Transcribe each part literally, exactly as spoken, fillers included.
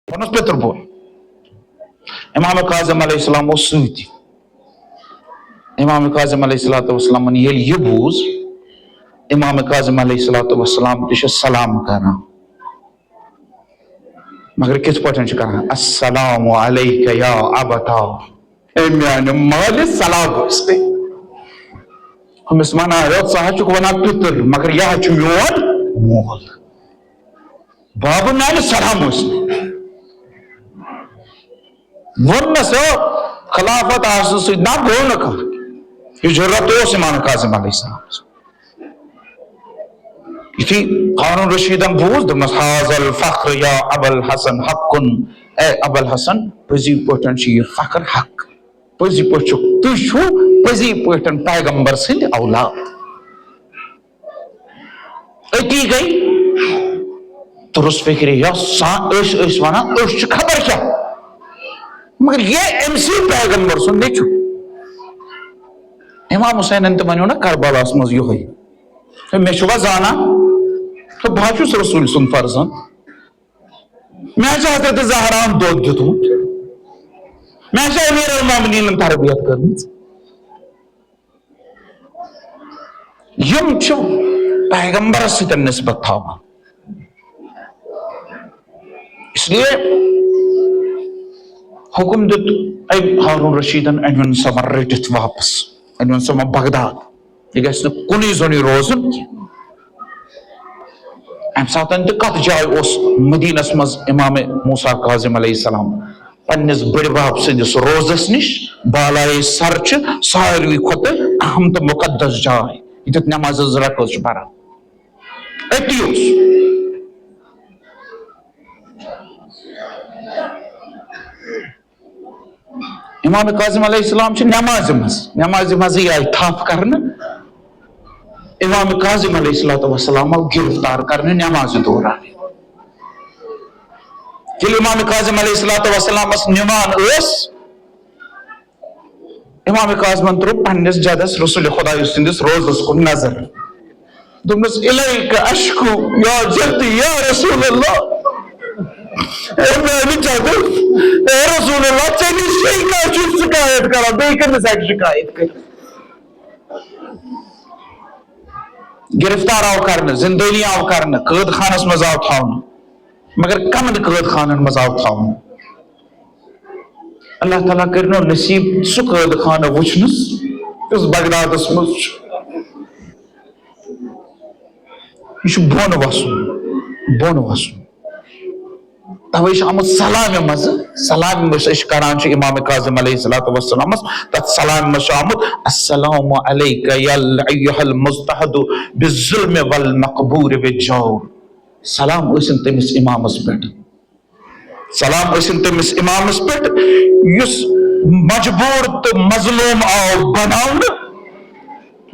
پنُن پِتُر بوے۔ امام کاظم علیہ السلام اوس سۭتی۔ امام کاظم علیہ الصلوۃ والسلامن ییٚلہِ یہِ بوٗز، امام کاظم علیہ الصلوۃ والسلام تہِ چھُ سلام کران، مگر کِتھ پٲٹھۍ چھُ کران؟ السلام علیک یا ابتا، اے میانہِ مالہِ سلام ٲسۍ تۄہہِ۔ أمِس وَنان، ہے، ژٕ ہا چھُکھ وَنان پِتُر، مگر یہِ ہا چھُ میون مول۔ بابہٕ میانہِ سلام ٲسۍ تۄہہِ۔ ووٚننَس، ہے، خلافت آسنہٕ سۭتۍ نہ گوٚو نہٕ کانٛہہ۔ یہِ جُرت اوس امام کاظم علیہ السلامس۔ یُتھُے ہارون رشیدن بوٗز، دوٚپنَس، هذا الفخر یا ابا الحسن حق، اے ابا الحسن، پٔزی پٲٹھۍ چھُ یہِ فخر حق۔ پٔزی پٲٹھۍ چھُ، تُہۍ چھِو پٔزی پٲٹھۍ پیغمبر سٕنٛدۍ اولاد۔ أتی گٔے تُرُس فِکرِ، یۄس سا-، أسۍ ٲسۍ وَنان، أسۍ چھِ خبر کیٛاہ، مگر یہِ أمۍ سٕے پیغمبر سُنٛد نیٚچُو۔ امام حسینن تہِ وَنیو نہ کربلاہس منٛز یِہوٚے، ہے، مےٚ چھُوا زانان؟ تہٕ بہٕ ہا چھُس رسول سُنٛد فرزند۔ مےٚ چھُ حضرت زہراہن دۄد دیُتمُت۔ مےٚ چھِ امیر المومنینن تربیت کٔرمٕژ۔ یِم چھِ پیغمبرس سۭتۍ نسبت تھاوان۔ اس لیے حکم دیُت أمۍ ہارون رشیدن، أنِوُن سا وۄنۍ رٔٹِتھ واپس، أنِوُن سا وۄنۍ بغداد۔ یہِ گژھِ نہٕ کُنُے زوٚنُے روزُن کینٛہہ۔ اَمہِ ساتَن تہِ کَتھ جایہِ اوس مدیٖنَس منٛز امام موسیٰ کاظم علیہ السلام؟ پننِس بٕڈِ بب سٕنٛدِس روضس نِش، بالایے سر چھِ ساروی کھۄتہٕ اہم تہٕ مُقدس جاے، ییٚتٮ۪تھ نمازِ زٕ رکٲژ چھِ پران۔ أتی اوس۔ امام کاظم علیہ السلام چھِ نمازِ منٛز، نمازِ منٛزٕے آیہِ تھپھ کرنہٕ۔ امام کاظم علیہ الصلوۃ والسلام آو گرفتار کرنہٕ نمازِ دوران۔ ییٚلہِ امام کاظم علیہ الصلوۃ والسلامس نِوان ٲس، امام کاظمن ترٛوو پننِس جدس رسول خدایہِ سٕنٛدِس روضس کُن نظر۔ دوٚپنَس، الیک اشکو یا جدی یا رسول اللہ۔ اے میانہِ جدٕ، اے رسول اللہ، ژےٚ نِش چھُ کانٛہہ چھُ شکایت کران، بیٚیہِ کٔمِس ہیٚکہِ شکایت کٔرِتھ؟ گرفتار آو کرنہٕ، زندٲنی آو کرنہٕ، قٲد خانس منٛز آو تھاونہٕ، مگر کمن قٲد خانن منٛز آو تھاونہٕ؟ اللہ تعالیٰ کٔرِنو نصیب سُہ قٲد خانہٕ وٕچھنَس، یُس بغدادس منٛز چھُ۔ یہِ چھُ بۄن وَسُن، بۄن وَسُن۔ توے چھُ آمُت سلامہِ منٛزٕ، سلامہِ منٛز أسۍ کران چھِ امام کاظم علیہ الصلوۃ والسلامس، تتھ سلامہِ منٛز چھُ آمُت، السلام علیک یا ایھا المضطہد بالظلم والمقبور بالجور۔ سلام ٲسِن تٔمِس امامس پٮ۪ٹھ۔ سلام ٲسِن تٔمِس امامس پٮ۪ٹھ، یُس مجبوٗر تہٕ مظلوم آو بناونہٕ،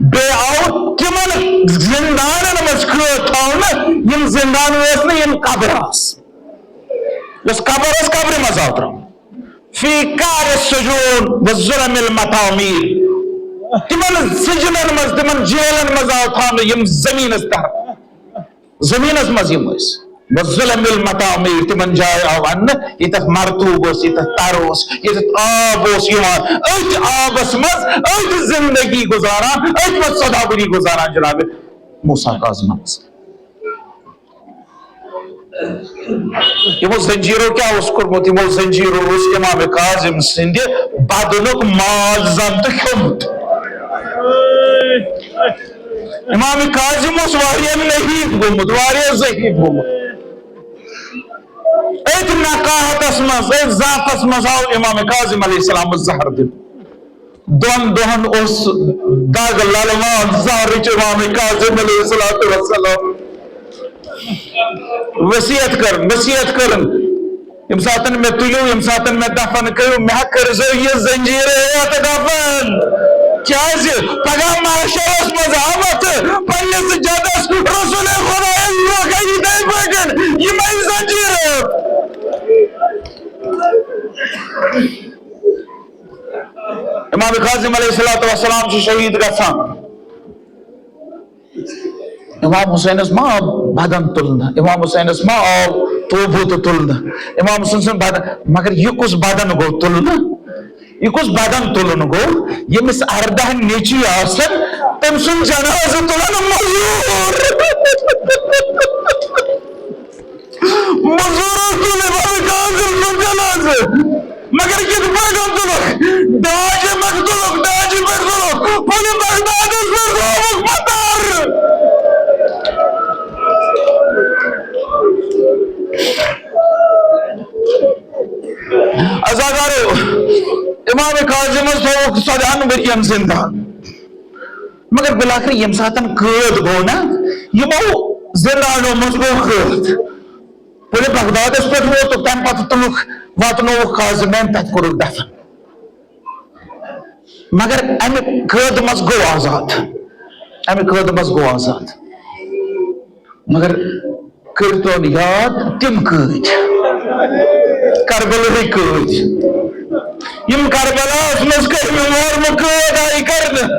بیٚیہِ آو تِمن زندانن منٛز قٲد تھاونہٕ، یِم زندان ٲسۍ نہٕ، یِم قبر آسہٕ۔ یۄس قبر ٲس، قبرِ منٛز آو ترٛاونہٕ۔ فی قعر السجون و ظلم المطامیر۔ تِمن سجنن منٛز، تِمن جیلن منٛز آو تھاونہٕ، یِم زٔمیٖنس تحت زٔمیٖنَس منٛز یِم ٲسۍ۔ وظلم المطامیر، تِمن جاے آو اَننہٕ، ییٚتٮ۪تھ مرطوب اوس، ییٚتٮ۪تھ تَر اوس، ییٚتٮ۪تھ آب اوس یِوان۔ أتھۍ آبَس منٛز، أتھۍ زندگی گُزاران، أتھۍ منٛز سدا بٔری گُزاران جناب موسیٰ کاظمَس۔ یِمو زنجیٖرو کیٛاہ اوس کوٚرمُت؟ یِمو زنجیٖرو اوس امام کاظم سٕنٛدِ بدنُک ماز زَن تہٕ کھیوٚمُت۔ امام کاظم اوس واریاہ نحیف گوٚمُت، واریاہ ضعیف گوٚمُت۔ أتھۍ نقاہتس منٛز، أتھۍ ضعفس منٛز آو امام کاظم علیہ السلامس زہر دِنہٕ۔ دۄن دۄہن اوس دگ للوان زہرٕچ امام کاظم علیہ الصلوۃ والسلام۔ وصیت کٔرٕن، وصیت کٔرٕن۔ ییٚمہِ ساتَن مےٚ تُلِو، ییٚمہِ ساتَن مےٚ دفن کٔرِو، مےٚ ہا کٔرۍزیو یہِ زنجیٖرٕ ہیٚتھ دفن۔ کیٛازِ؟ پگاہ محشرس منٛز آمت پننِس جدس رسول خدایس برونٛہہ کنہِ یِتھے پٲٹھۍ یِمے زنجیٖرٕ۔ امام کاظم علیہ الصلوۃ والسلام چھُ شہیٖد گژھان۔ امام حسینس ما آو بدن تُلنہٕ۔ امام حسینس ما آو توبوٗ تہٕ تُلنہٕ؟ امام حسین سُنٛد بدن، مگر یہِ کُس بدن گوٚو تُلنہٕ؟ یہِ کُس بدن تُلُن گوٚو؟ ییٚمِس ارداہ نیٚچی آسن، تٔمۍ سُنٛد جنازٕ تُلن مزوٗر۔ مزوٗرو تُل امام کاظم سُنٛد جنازٕ۔ مگر کِتھ پٲٹھۍ تُلُکھ؟ ڈاجہِ پٮ۪ٹھ تُلُکھ، ڈاجہِ پٮ۪ٹھ تُلُکھ۔ پُلہِ بغدادس پٮ۪ٹھ ترٛووُکھ پتھر۔ عزادارو، امام کاظمس تھووُکھ ژۄدہن ؤرین زندان۔ مگر بالآخر ییٚمہِ ساتن قٲد گوٚو نا، یِمو زندانو منٛز گوٚو قٲد۔ پُلہِ بغدادس پٮ۪ٹھ ووتُکھ، تمہِ پتہٕ تُلُکھ، واتنووُکھ کاظمین، تتہِ کوٚرُکھ دفن۔ مگر امہِ قٲدٕ منٛز گوٚو آزاد، امہِ قٲدٕ منٛز گوٚو آزاد۔ مگر کٔرۍتون یاد تِم قٲدۍ، کربلہٕکۍ قٲدۍ، یِم کربلاہس منٛز کٔرۍ مےٚ مورمہٕ قٲد آیہِ کرنہٕ۔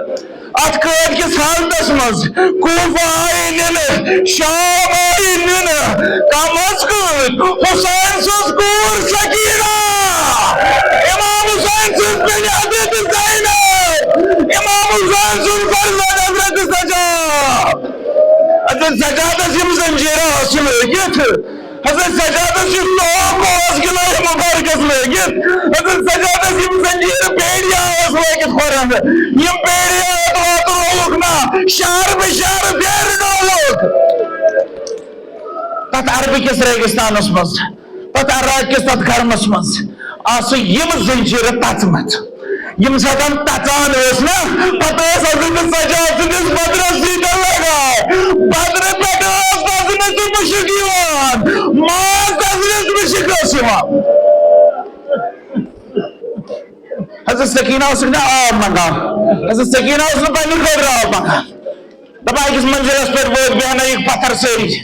اتھ قٲد کِس حالتس منٛز کوفہ آیہِ نِنہٕ، شام آیہِ نِنہٕ، کم از کم حسین سٕنٛز کوٗر سکینہ، امام حسین سٕنٛز بیٚنہِ حضرت زینب، امام حسین سُنٛد فرزند حضرت سجاد۔ حضرت سجادس یِم زنجیرٕ آسہٕ لٲگِتھ، حضرت سجادس یُس ٹوپ اوس گلایہِ مبارکس لٲگِتھ، حضرت سجادس یِم زنجیرٕ بیڑیا ٲس لٲگِتھ کھۄرن، یِم بیڑیا ٲس واتنووُکھ نا شہر بشہر پھیرنووُکھ۔ تتھ عربہٕ کِس ریگستانس منٛز، تتھ عراق کِس تتھ گرمس منٛز آسہٕ یِم زنجیرٕ تژمژٕ۔ یِم ساتن تژان ٲس نا، پتہٕ ٲس حضرت سجاد سٕنٛدِس بدنس سۭتۍ لگان۔ بدنہٕ پٮ۪ٹھٕ ٲس دزنہٕ تہٕ مُشک یِوان، ماز دزنس مُشک ٲس یِوان۔ حضرت سکینہ ٲسٕکھ نا آب منٛگان، حضرت سکینہ ٲس نہٕ پننہِ خٲطرٕ آب منٛگان۔ دپان أکِس منزلس پٮ۪ٹھ وٲتۍ، بیہنٲیِکھ پتھر سٲری۔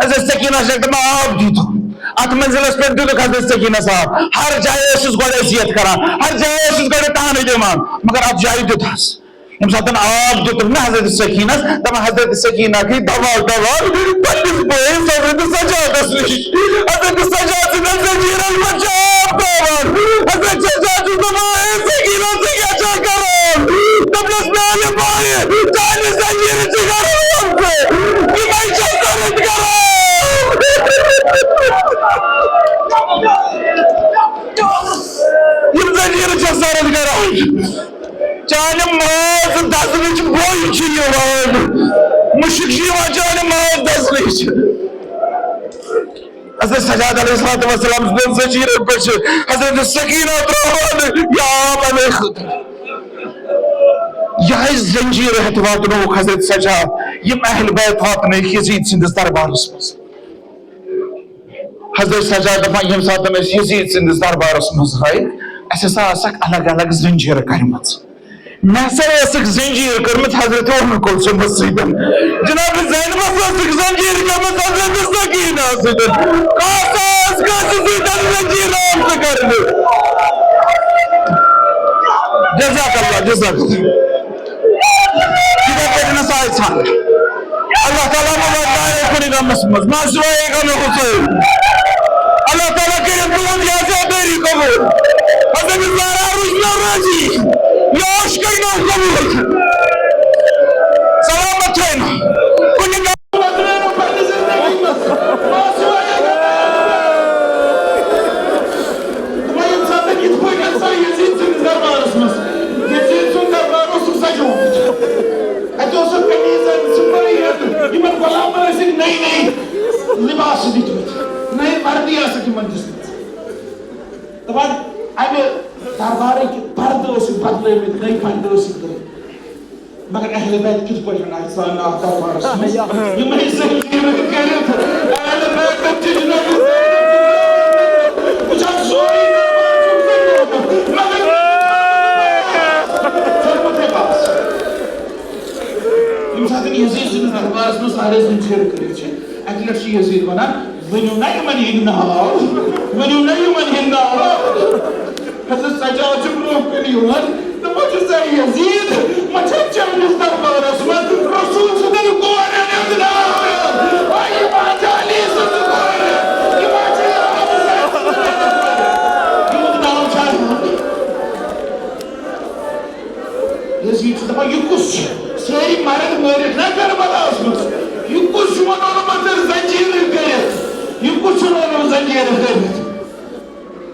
حضرت سکینہ چھِ دپان، آب دیٖتو۔ اتھ منزلس پٮ۪ٹھ دیُتُکھ حضرت سکینس آب۔ ہر جایہِ ٲسِس گۄڈٕ اذیت کران، ہر جایہِ ٲسِس گۄڈٕ طعنہٕ دِوان، مگر اتھ جایہِ دیُتہس۔ ییٚمہِ ساتہٕ آب دیُتُکھ نہ حضرت سکینس، دپان حضرت سکینہ گٔے دوال دوال، پننِس بٲیِس حضرت سجادس نِش۔ حضرت سجاد سٕنٛدٮ۪ن زنجیٖرن منٛز چھِ آب ترٛاوان۔ حضرت سجاد چھُ دپان، اے سکینہ، ژٕ کیٛاہ چھکھ کران؟ دوٚپنس، میانہِ بایہِ، چانہِ زنجیٖرٕ چھِ کران لمسہٕ۔ یِمے چھِ سرد کران۔ یِم زنجیٖرٕ چھِ سرد کران۔ چانہِ ماز دزنٕچ بوے چھِ یِوان۔ مُشک چھِ یِوان چانہِ ماز دزنٕچ۔ حضرت سجاد علیہ الصلوۃ والسلام سٕنٛدٮ۪ن زنجیٖرن پٮ۪ٹھ چھِ حضرت سکینہ ترٛاوان یہِ آب اَمے خٲطرٕ۔ یِہوٚے زنجیٖر ہٮ۪تھ واتنووُکھ حضرت سجاد، یِم اہل بیت واتنٲوِکھ یزید سٕنٛدِس دربارس منٛز۔ حضرت سجاد دپان، ییٚمہِ ساتہٕ أسۍ یزید سٕنٛدِس دربارس منٛز آے، اَسہِ ہسا ٲس اکھ الگ الگ زنجیٖر کٔرمٕژ۔ مےٚ ہسا ٲسٕکھ زنجیٖر کٔرمٕژ حضرت ام کلثومس سۭتۍ۔ جناب زینبس ٲسٕکھ زنجیٖر کٔرمٕژ حضرت سکینہ سۭتۍ۔ کٲژ ٲس کٲنٛسہِ سۭتۍ زنجیٖر آمژٕ کرنہٕ؟ جزاک اللہ، جزاک اللہ۔ یِتھے پٲٹھۍ نسا آسہِ ہن۔ اللہ تعالیٰ ما واتنایہِ کُنہِ غمس منٛز، ما سوے غم حسین۔ اللہ تعالیٰ کٔرِنۍ تُہنٛز یہِ عزادٲری قبول۔ حضرت زہرا روٗز مےٚ رٲضی، مےٚ اوس کٔرِنۍ قبول۔ سلامت تھٲیِن۔ کُنہِ غم وۄنۍ ییٚمہِ ساتہٕ یِتھ پٲٹھۍ ہسا یزید سٕنٛدِس دربارس منٛز، یزید سُنٛد دربار اوسُکھ سجومُت۔ اَتہِ اوسُکھ قمیٖضن، سِپٲہِیَن، یِمن غلامن ٲسِکھ نٔے نٔے لباس دِتمٕتۍ، نٔے وردی ٲسٕکھ یِمن دِژمٕژ۔ دَپان، اَمہِ دربارٕکۍ پردٕ ٲسِکھ بدلٲومٕتۍ، نٔے پردٕ ٲسِکھ لٲگمٕتۍ۔ مگر اہل بیت کِتھ پٲٹھۍ آسہِ سانہِ اَتھ دربارس منٛز؟ یِمے زنجیٖرٕ کٔرِتھ اہل بیتن چھِ جناب زینب، بہٕ چھَس سورُے دربار چھُم زنجیٖرو، مگر ژھٕنمُت ہے بس۔ ییٚمہِ ساتہٕ یزید سٕنٛدِس دربارس منٛز سارے زنجیٖرٕ کٔرِتھ چھِ، اَکہِ لٹہِ چھُ یزید وَنان، ؤنِو نا یِمن ہِنٛدۍ ناو، ؤنِو نا یِمن ہِنٛدۍ ناو۔ حضرت سجاد چھُ برٛونٛہہ کُن یِوان، دَپان چھُس، اے یزید، وۄنۍ چھا چٲنِس دربارس منٛز رسول سٕنٛدٮ۪ن کورٮ۪ن ہُنٛد ناو؟ اے یِمن سٲری مرد مٲرِتھ نہ کربلاہس منٛز۔ یہِ کُس چھُ وۄنۍ اوٚنمُت ژےٚ زنجیٖرٕ کٔرِتھ؟ یہِ کُس چھُ اوٚنمُت زنجیٖرٕ کٔرِتھ؟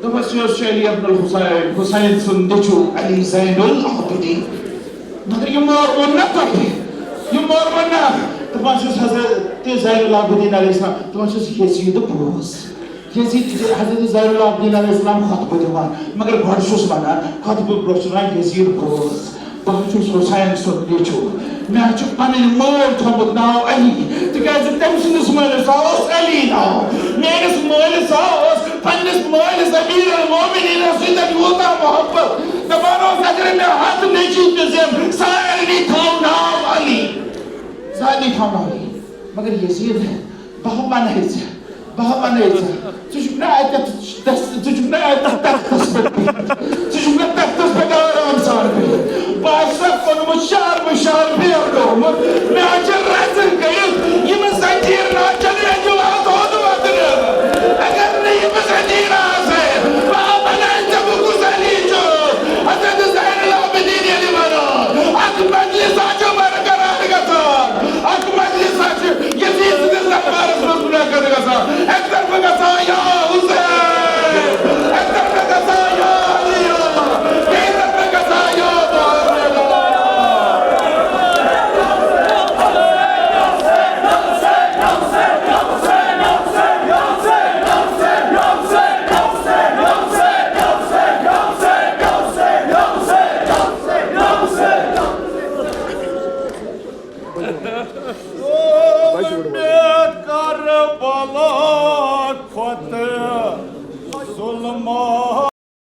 دوٚپمَس، یہِ اوس شٲعری ابن الحسین، حسین سُنٛد نیٚچوٗ علی زین العابدین۔ مگر یہِ مور ووٚن نہ تۄہہِ، یہِ مور ووٚن نہ۔ دَپان چھُس حضرت زین العابدین علیہ السلام، دَپان چھُس یزید بوز۔ یزید، حضرت زین العابدین علیہ السلام خطبہٕ دِوان، مگر گۄڈٕ چھُس وَنان، خطبہٕ برونٛہہ چھُس وَنان، یزید بوز، بہٕ حظ چھُس حسین سُنٛد نیٚچوٗ۔ مےٚ حظ چھُ پنٕنۍ مٲلۍ تھوٚومُت ناو علی، تِکیٛازِ تٔمۍ سٕنٛدِس مٲلِس ہا اوس علی ناو۔ میٲنِس مٲلِس ہا اوس پننِس مٲلِس امیر المومنین سۭتۍ یوٗتاہ محبت، دپان اوس، اگر مےٚ ہتھ نیٚچوٗ تہِ زٮ۪ن، سارنٕے تھاو ناو علی، سارنٕے تھاو ناو علی۔ مگر یزید، بہٕ ہا ونہے ژےٚ، بہٕ ہا ونہے ژےٚ، ژٕ چھُکھ نہ اتٮ۪تھ تس-، ژٕ چھُکھ نہ اتٮ۪تھ تختس پٮ۪ٹھ بِہِتھ، ژٕ چھُکھ نہ تختس پٮ۪ٹھ آرام سان بِہِتھ۔ بہٕ ہا چھُسکھ اوٚنمُت شہر بہٕ شہر پھیرنومُت۔ مےٚ حظ چھِ رزٕ کٔرِتھ یِم زنجیٖر ناچن، مےٚ دِوان تھوٚد وۄدنہٕ۔ اگر نہٕ یِم زنجیٖر آسہٕ ہے، بہٕ ہا بناے ژےٚ بہٕ کُس علی چھُس۔ حضرت زین العابدین ییٚلہِ ونان، اکھ مجلس ہا چھُ برقرار گژھان، اکھ مجلس ہا چھُ یزید سٕنٛدِس دربارس منٛز منعقد گژھان۔ اکہِ طرفہٕ گژھان یا حسین، اکہِ طرفہٕ گژھان یا علی، بیٚیہِ طرفہٕ گژھان یا محمد۔ ظلم کربلا کھۄتہٕ ظلم